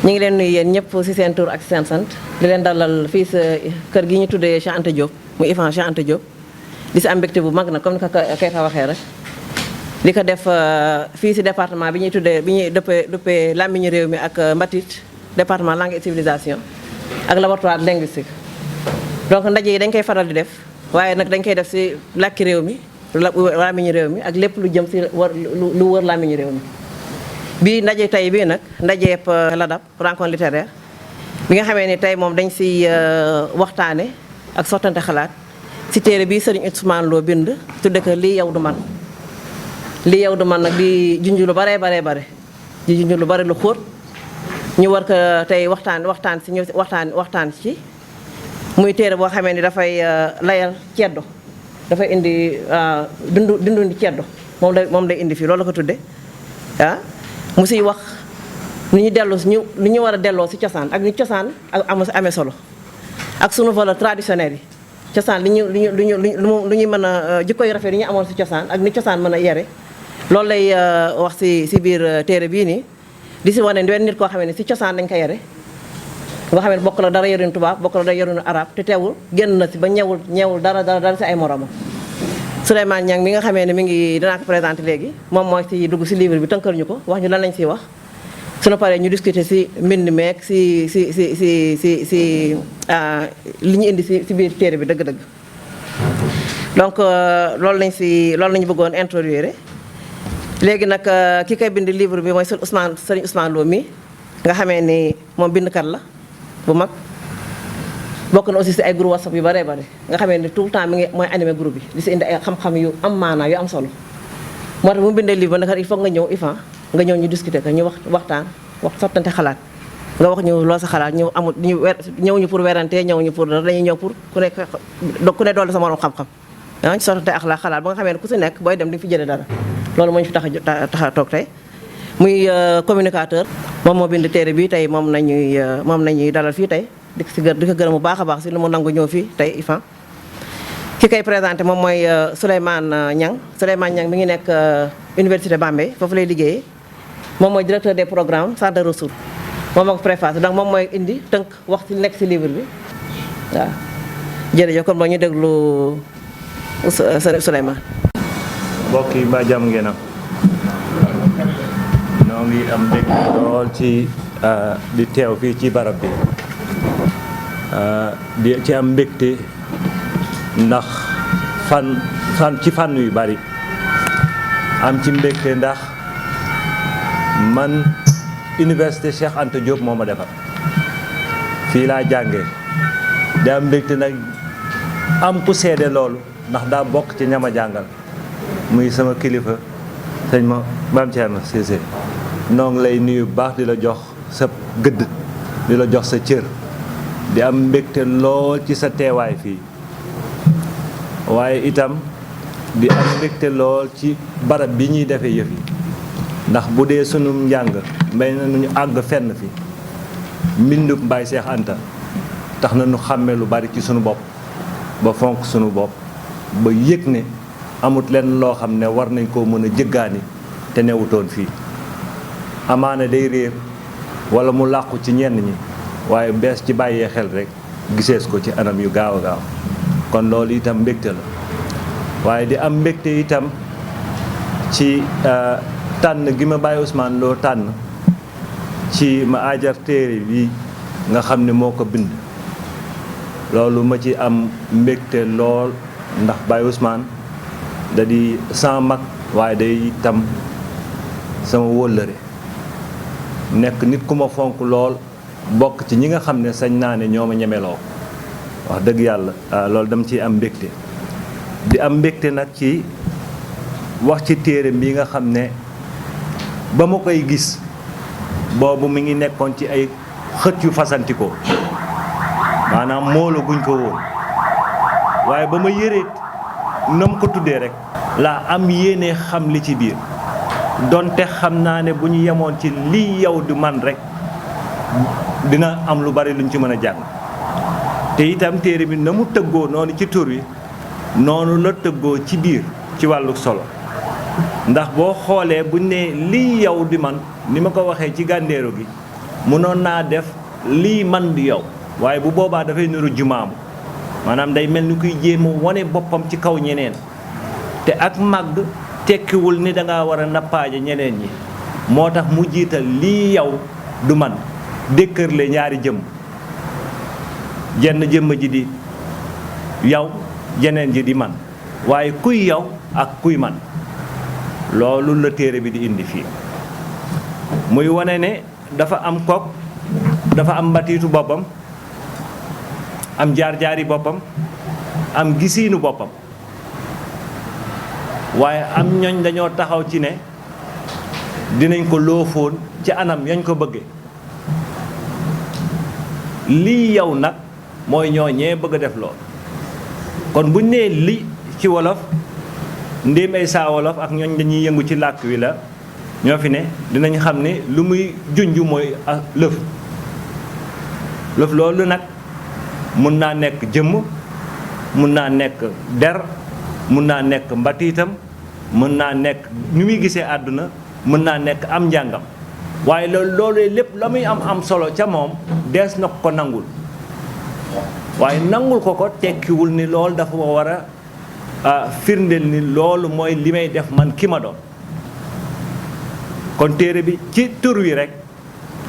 ñu ngi leen nuyu yéen ñëpp ci seen tur ak seen sant di leen dalal fii sa kër gi ñu tuddee Cheikh Anta Diop muy IFAN Cheikh Anta Diop di si am mbégte bu mag na comme ni ko Keita waxee rek di ko def fii ci département bi ñuy tuddee bi ñuy dëppee làmmiñu réew mi ak mbatit département langue et civilisation ak laboratoire linguistique. donc ndaje yi dañ koy faral di def waaye nag dañ koy def ci làkki réew mi làmmiñu réew mi ak lépp lu jëm ci lu wër làmmiñu réew mi. bii ndaje tey bii nag ndajeeb LADAP rencontre littéraire bi nga xamee ni tey moom dañ ci waxtaane ak sottante xalaat ci téere bi Serigne Ousmane Lo bind tudde ko lii yow du man lii yow du man nag di junj lu bare di junj lu bare lu xóot ñu war ko tey waxtaan ci muy téere boo xamee ni dafay layal ceddo dafay indi dundu ceddo moom lay indi fii loolu la ko tudde mu siy wax nu ñu war a delloo si cosaan ak ni cosaan ak amee solo ak sunu valeur traditionnelle yi cosaan lu ñuy mën a jikko yu rafet yi ñu amoon si cosaan ak ni cosaan mën a yere loolu lay wax si biir téere bii nii di si wane wenn nit koo xam ne si cosaan dañ ko yere nga xam ne bokk la dara yorinu tubaab bokk la dara yorinu arab te teewul génn na si ba ñewul dara si ay moromam. Souleymane Niang mi nga xamee ne mi ngi dinaa ko présenté léegi moom mooy ci dugg ci livre bi tënkal ñu ko wax ñu lan lañ ciy wax suñu paree ñu discuter ci mbind meek ci li ñu indi ci biir téere bi dëgg-dëgg. donc loolu lañu bëggoon introduire léegi nag ki koy bind livre bi mooy Serigne Ousmane Lo mi nga xamee ni moom bindkat la bu mag. bokk na aussi ci ay groupe WhatsApp yu bare nga xamee ni tout le temps mi ngi mooy animé groupe bi di ci indi ay xam-xam yu am maanaa yu am solo moo tax mu bindee livre nag il faut nga ñëw IFAN nga ñëw ñu discuter ko ñu waxtaan sottante xalaat nga wax ñu loo sa xalaat ñëw ñu pour werante ñëw ñu pour dañuy ñëw pour ku ne doole sa morom xam-xam sottante ak xalaat ba nga xamee ne ku ci nekk booy dem di nga fi jëlee dara loolu moo ñu fi tax a toog tey muy communicateur moom moo bind téere bi tey moom nañuy dalal fii tey di ko gërëm bu baax a baax si lu mu nangu ñëw fii tey IFAN ki koy présenté moom mooy Souleymane Niang mi ngi nekk Université Bambey foofu lay liggéeyee moom mooy directeur des programmes centre de ressources moom moo ko préfacé donc moom mooy indi tënk wax ci nekk ci livre bi waaw jërëjëf kon boo ñu déglu Souleymane. mbokk yi mbaa jàmm ngeen am ñoo ngi am dégg lool ci di teew fii ci barab bi di ci am mbégte ndax ci fànn yu bari am ci mbégte ndax man université Cheikh Anta Diop moo ma defar fii laa jàngee di am mbégte nag am ku seede loolu ndax daa bokk ci ñama jàngal muy sama kilifa sëñ ma Mame Thierno Cissé noo ngi lay nuyu bu baax di la jox sa gëdd di la jox sa cër di am mbégte lool ci sa teewaay fii waaye itam di am mbégte lool ci barab bi ñuy defee yëf yi ndax bu dee sunu njàng mbay na ñu àgg fenn fi mbindub Baye Cheikh Anta tax na ñu xàmme lu bari ci sunu bopp ba fonk sunu bopp ba yëg ne amut leen loo xam ne war nañ koo mën a jëggaani te newutoon fii amaana day réer wala mu làqu ci ñenn ñi waaye bees ci bàyyee xel rek gisees ko ci anam yu gaaw a gaaw kon loolu itam mbégte la waaye di am mbégte itam ci tànn gi ma Baye Ousmane Lo tànn ci ma ajar téere bi nga xam ne moo ko bind loolu ma ci am mbégte lool ndax Baye Ousmane da di sama mag waaye day itam sama wóllëre nekk nit ku ma fonk lool bokk ci ñi nga xam ne sañ naa ne ñoo ma ñemeloo wax dëgg yàlla loolu dama ciy am mbégte di am mbégte nag ci wax ci téere bi nga xam ne ba ma koy gis boobu mi ngi nekkoon ci ay xët yu fasantikoo maanaam moolo guñ ko woon waaye ba ma yëreet na mu ko tuddee rek laa am yéene xam li ci biir donte xam naa ne bu ñu yemoon ci lii yow du man rek dina am lu bari luñ ci mën a jàng te itam téere bi na mu tëggoo noonu ci tur wi noonu la tëggoo ci biir ci wàllu solo ndax boo xoolee buñ ne lii yow di man ni ma ko waxee ci gàndeeru gi mënoon naa def lii man di yow waaye bu boobaa dafay niru jumaamu maanaam day mel ni kuy jéem a wane boppam ci kaw ñeneen te ak màgg tekkiwul ni da ngaa war a nappaaje ñeneen ñi moo tax mu jiital lii yow du man dékkërle ñaari jëmm jenn jëmm ji di yow jeneen ji di man waaye kuy yow ak kuy man loolu la téere bi di indi fii muy wane ne dafa am kook dafa am mbatiitu boppam am jaar-jaari boppam am gisiinu boppam waaye am ñooñ dañoo taxaw ci ne dinañ ko loofoon ci anam yañ ko bëgge lii yow nag mooy ñooñee bëgg a def lool kon buñ nee li ci wolof ndéem ay saa wolof ak ñooñ dañuy yëngu ci làkk wi la ñoo fi ne dinañ xam ne lu muy junj mooy lëf loolu nag mun naa nekk jëmm mun naa nekk der mun naa nekk mbatiitam mën naa nekk ni muy gisee àdduna mën naa nekk am njàngam waaye loolu lépp la muy am solo ca moom dees na ko nangul waaye nangul ko tekkiwul ni loolu dafa war a firndeel ni loolu mooy li may def man ki ma doon kon téere bi ci tur wi rekk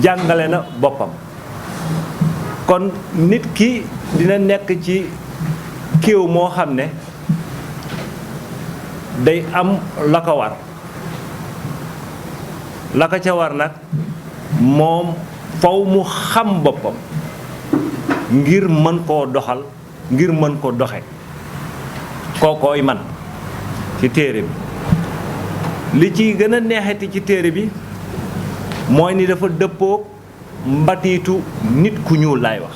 jàngale na boppam kon nit ki dina nekk ci kéew moo xam ne day am la ko war la ko ca war nag moom faw mu xam boppam ngir mën koo doxal ngir mën ko doxe kookooy man ci téere bi li ci gën a neexati ci téere bi mooy ni dafa dëppook mbatiitu nit ku ñuul laay wax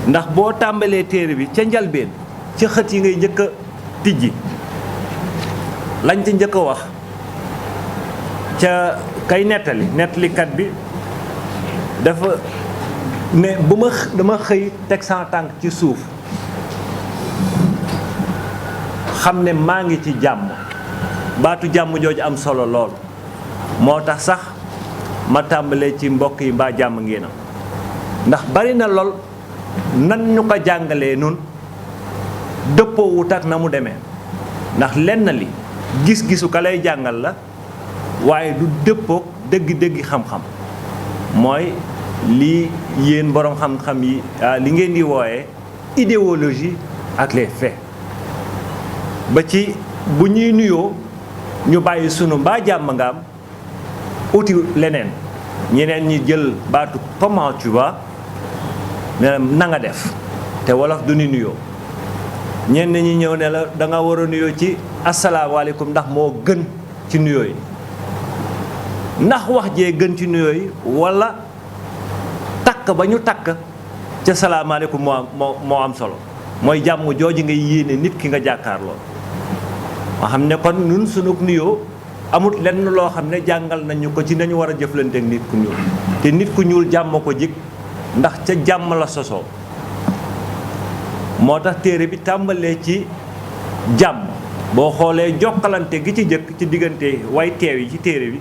ndax boo tàmbalee téere bi ca njalbeen ca xët yi ngay njëkk a tijji lañ ca njëkk a wax ca kay nettalikat bi dafa ne dama xëy teg sama tànk ci suuf xam ne maa ngi ci jàmm baatu jàmm jooju am solo lool moo tax sax ma tàmbalee ci mbokk yi mbaa jàmm ngeen am ndax bari na lool nan ñu ko jàngalee nun dëppoo wut ak na mu demee ndax lenn li gis-gisu ka lay jàngal la waaye du dëppook dëgg-dëggi xam-xam mooy lii yéen boroom xam-xam yi li ngeen di wooye idéologie ak les faits ba ci bu ñuy nuyoo ñu bàyyi sunu mbaa jàmm nga am uti leneen ñeneen ñi jël baatu comment tu vas ne na nga def te wolof du ni nuyoo ñenn ñi ñëw ne la da nga war a nuyoo ci asalaamaaleykum ndax moo gën ci nuyoo yi ndax wax jee gën ci nuyoo yi walla takk ba ñu takk ca salaamaaleykum moo am solo mooy jàmm jooju ngay yéene nit ki nga jàkkaarloo ma xam ne kon nun sunu nuyoo amut lenn loo xam ne jàngal nañu ko ci nañu war a jëflante ak nit ku ñuul te nit ku ñuul jàmm ko jig ndax ca jàmm la sosoo moo tax téere bi tàmbalee ci jàmm boo xoolee jokkalante gi ci jëkk ci diggante way teew yi ci téere bi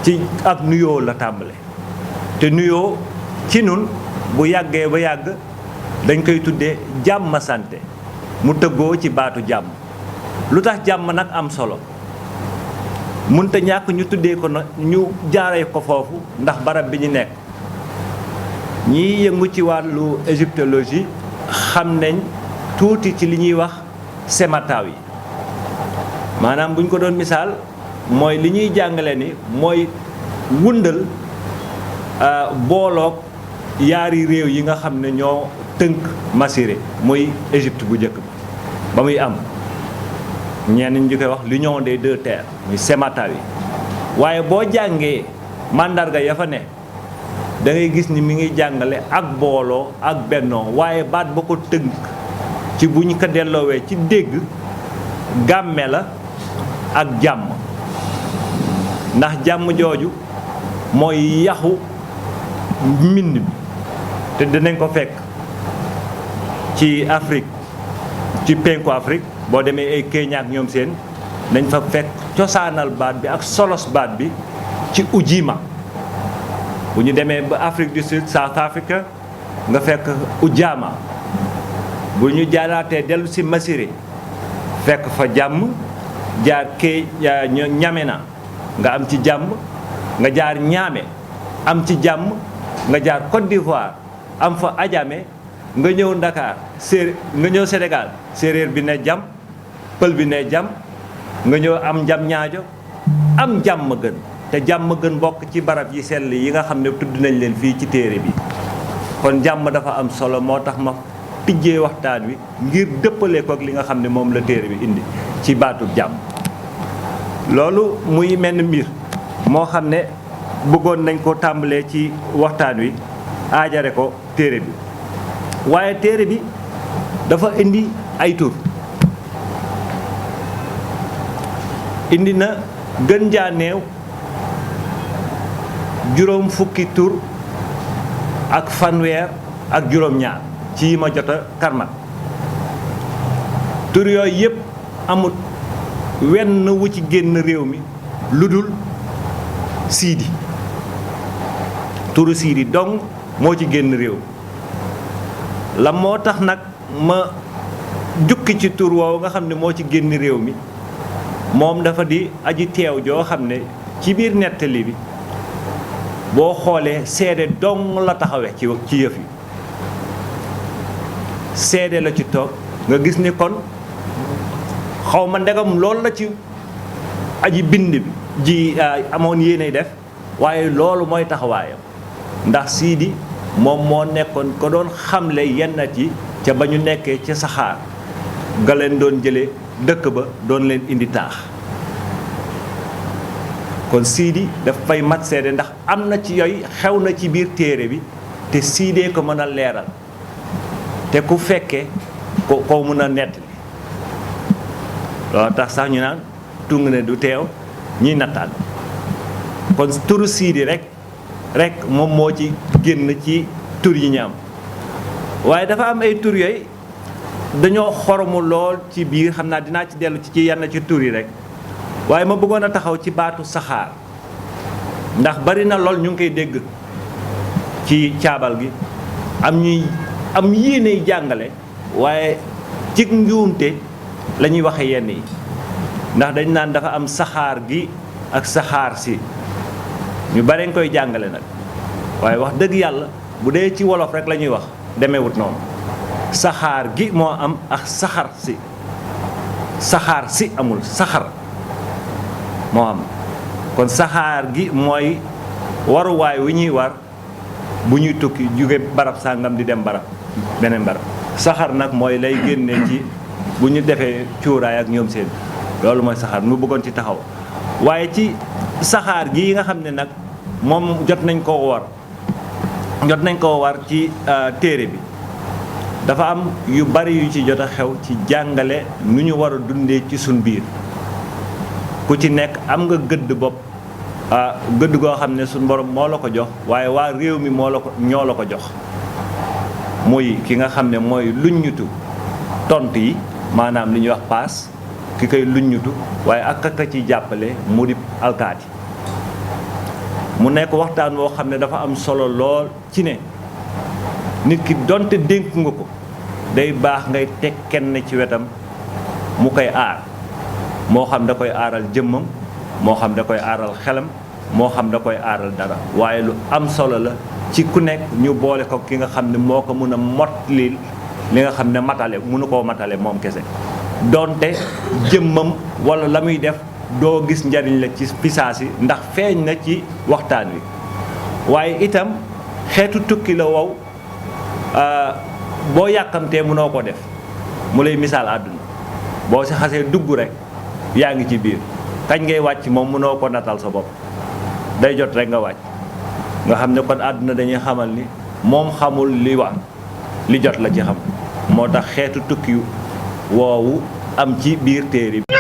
ci ak nuyoo la tàmbale te nuyoo ci nun bu yàggee ba yàgg dañ koy tuddee jàmm sante mu tëggoo ci baatu jàmm lu tax jàmm nag am solo munta ñàkk ñu tuddee ko na ñu jaaree ko foofu ndax barab bi ñu nekk ñiy yëngu ci wàllu égyptologie xam nañ tuuti ci li ñuy wax sémataw yi maanaam bu ñu ko doon misaal mooy li ñuy jàngale ni mooy wundal booloog yaari réew yi nga xam ne ñoo tënk Masiré muy Égypte bu njëkk ba muy am ñenn ñi koy wax l'union des deux terres muy sémataw yi waaye boo jàngee màndarga ya fa ne da ngay gis ni mi ngi jàngale ak booloo ak bennoo waaye baat ba ko tënk ci bu ñu ko delloowee ci dégg gàmme la ak jàmm ndax jàmm jooju mooy yaxu mbind bi te dinañ ko fekk ci Afrique ci penku Afrique boo demee ay Kenya ak ñoom seen dañ fa fekk cosaanal baat bi ak solos baat bi ci ujima bu ñu demee ba Afrique du Sud South Africa nga fekk Ujamaa bu ñu jaaraatee dellu si Masiri fekk fa jàmm jaar Ñamena nga am ci jàmm nga jaar Ñaame am ci jàmm nga jaar Côte d'Ivoire am fa Adjamé nga ñëw Dakar nga ñëw Sénégal séeréer bi ne jàmm pël bi ne jàmm nga ñëw am jam ñaajo am jàmm gën te jàmm gën bokk ci barab yi sell yi nga xam ne tudd nañ leen fii ci téere bi kon jàmm dafa am solo moo tax ma tijjee waxtaan wi ngir dëppale ko ak li nga xam ne moom la téere bi indi ci baatu jàmm loolu muy menn mbir moo xam ne bëggoon nañ ko tàmbalee ci waxtaan wi aajare ko téere bi waaye téere bi dafa indi ay tur indi na gën jaa néew juróom fukki tur ak fanweer ak juróom-ñaar ci yi ma jot a karmat tur yooyu yëpp amut wenn wu ci génn réew mi lu dul siidi turu siidi dong moo ci génn réew mi la moo tax nag ma jukki ci tur woowu nga xam ne moo ci génn réew mi moom dafa di aji teew joo xam ne ci biir nettali bi boo xoolee seede dong la taxawe ci yëf yi seede la ci toog nga gis ni kon xaw ma ndegam loolu la ci aji bind bi ji amoon yéenay def waaye loolu mooy taxawaayam ndax siidi moom moo nekkoon ko doon xamle yennat yi ca ba ñu nekkee ca saxaar ga leen doon jële dëkk ba doon leen indi taax kon siidi daf fay mat seede ndax am na ci yooyu xew na ci biir téere bi te siidee ko mën a leeral te ku fekkee ko mën a nettali loolu tax sax ñu naan tung ne du teew ñuy nattaan kon turu siidi rek moom moo ci génn ci tur yi ñu am waaye dafa am ay tur yooyu dañoo xoromu lool ci biir xam naa dinaa ci dellu ci yenn ci tur yi rek waaye ma bëggoon a taxaw ci baatu saxaar ndax bari na lool ñu ngi koy dégg ci caabal gi am yéeney jàngale waaye ci njuumte la ñuy waxe yenn yi ndax dañ naan dafa am saxaar gi ak saxaar si ñu bare nga koy jàngale nag waaye wax dëgg yàlla bu dee ci wolof rek la ñuy wax demeewut noonu saxaar gi moo am ak saxar si amul saxar moo am kon saxaar gi mooy waruwaay wi ñuy war bu ñuy tukki jóge barab sàngam di dem beneen barab saxar nag mooy lay génne ci bu ñu defee cuuraay ak ñoom seen loolu mooy saxaar mu bëggoon ci taxaw waaye ci saxaar gi nga xam ne nag moom jot nañ koo war ci téere bi dafa am yu bari yu ci jot a xew ci jàngale nu ñu war a dundee ci suñ biir ku ci nekk am nga gëdd bopp gëdd goo xam ne suñ borom moo la ko jox waaye waa réew mi ñoo la ko jox muy ki nga xam ne mooy luññutu tont yi maanaam li ñuy wax paas ki koy luññutu waaye ak ka ci jàppale mu di alkaati mu nekk waxtaan woo xam ne dafa am solo lool ci ne nit ki donte dénk nga ko day baax ngay teg kenn ci wetam mu koy aar moo xam da koy aaral jëmmam moo xam da koy aaral xelam moo xam da koy aaral dara waaye lu am solo la ci ku nekk ñu boole ko ki nga xam ne moo ko mën a motlil li nga xam ne mënu koo matale moom kese donte jëmmam wala la muy def doo gis njariñ la ci pisaasi ndax feeñ na ci waxtaan wi waaye itam xeetu tukki la wow boo yàkkamtee mënoo ko def mu lay misaal àdduna boo si xasee dugg rek yaa ngi ci biir kañ ngay wàcc moom mënoo ko natal sa bopp day jot rek nga wàcc nga xam ne kon àdduna dañuy xamal ni moom xamul li wax li jot la ci xam moo tax xeetu tukki woowu am ci biir téere bi